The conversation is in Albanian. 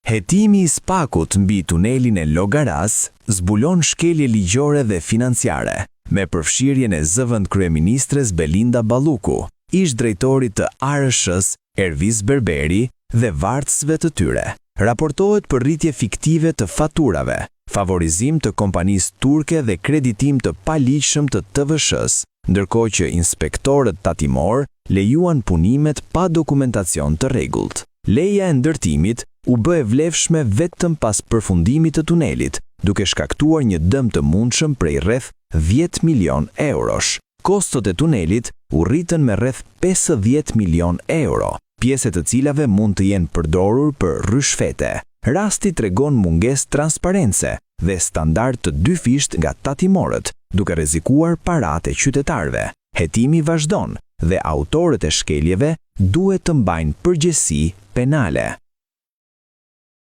Hetimi i SPAK-ut mbi tunelin e Llogarasë zbulon shkelje ligjore dhe financiare, me përfshirjen e zëvendëskryeministres Belinda Balluku, ish-drejtorit të ARSH-së Ervis Berberi dhe vartësve të tyre. Raportohet për rritje fiktive të faturave, favorizim të kompanisë turke dhe kreditim të paligjshëm të TVSH-së, ndërkohë që inspektorët tatimorë lejuan punimet pa dokumentacion të rregullt. Leja e ndërtimit u bë e vlefshme vetëm pas përfundimit të tunelit, duke shkaktuar një dëm të mundshëm prej rreth 10 milion eurosh. Kostot e tunelit u rritën me rreth 50 milion euro, pjesë e të cilave mund të jenë përdorur për ryshfete. Rasti tregon mungesë transparence dhe standard të dyfisht nga tatimorët, duke rrezikuar paratë e qytetarëve. Hetimi vazhdon dhe autorët e shkeljeve duhet të mbajnë përgjegjësi penale.